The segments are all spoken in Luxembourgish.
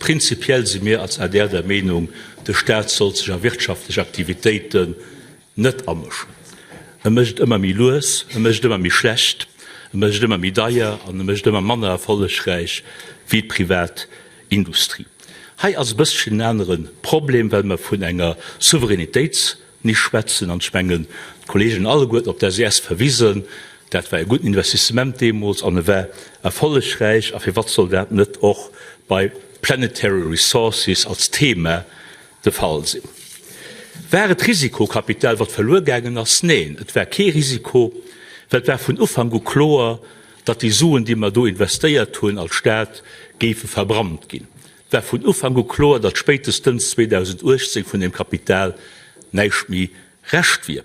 Prinzipiell si mir als adr der Meenung, de Staat sollt sech a wirtschaftlech Aktivitéiten net amëschen. E mécht et ëmmer méi lues, e mécht et ëmmer méi schlecht, e mécht et ëmmer méi deier an e mécht et ëmmer manner erfollegräich wéi d'privat Industrie. Hei ass e bësschen en anere Problem, well mer vun enger Souveränitéitsnisch schwätzen. An ech mengen, d'Kollegen alleguerten op d'SES verwisen, dat war e gudden Investissement deemools an e war erfollegräich. A firwat soll dat net och bei Planetary Resources als Thema de Fall sinn? War et Risikokapital, wat verluer gaangen ass? Neen, et war kee Risiko, well et war vun Ufank u kloer, datt déi Suen, déi mer do investéiert hunn als Stat, géife verbrannt ginn. Et war vun Ufank u kloer, datt spéitestens 2018 vun deem Kapital näischt méi Rescht wier.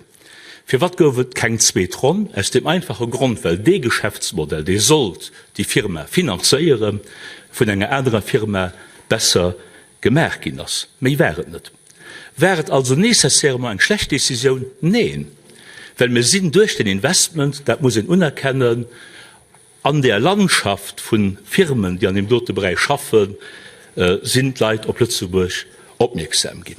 Firwat gouf et keng zweet Ronn? Aus deem einfache Grond, well dee Geschäftsmodell, dee sollt déi Firma finanzéieren, vun enger anerer Firma besser gemaach ginn ass. Méi war et net. War et also nécessairement eng schlecht Décisioun? Neen, well mir sinn duerch den Investment, dat muss een unerkennen, an där Landschaft vu Firmen, déi an deem dote Beräich schaffen, sinn d'Leit op Lëtzebuerg opmierksam ginn.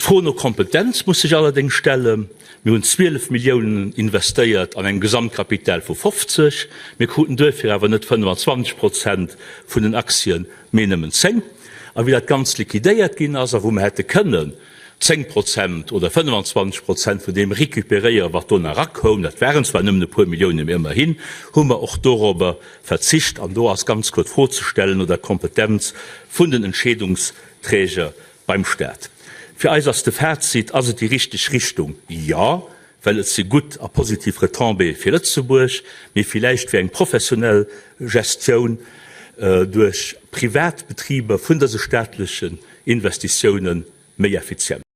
D'Fro no Kompetenz muss sech allerdéngs stellen. Mir hunn 12 Milliounen investéiert an engem Gesamtkapital vu 50. Mir kruten duerfir awer net 25 Prozent vun den Aktien, mee nëmmen 10. A wéi dat Ganzt liquidéiert ginn ass a wou mer hätte kënnen 10 Prozent oder 25 Prozent vun deem récupéréieren, wat do nach erakoum, dat waren zwar nëmmen e puer Milliounen, mee ëmmerhin, hu mer och dorobber verzicht. An do ass ganz kloer d'Fro ze stellen no der Kompetenz vun den Entscheedungsträger beim Staat. Fir eis ass de Fazit, Ass et déi richteg Richtung? Jo, well et si gutt a positiv Retombéeë fir Lëtzebuerg, mee villäicht wier eng professionell Gestioun duerch privat Betriber vun dëse staatlechen Investitioune méi effizient.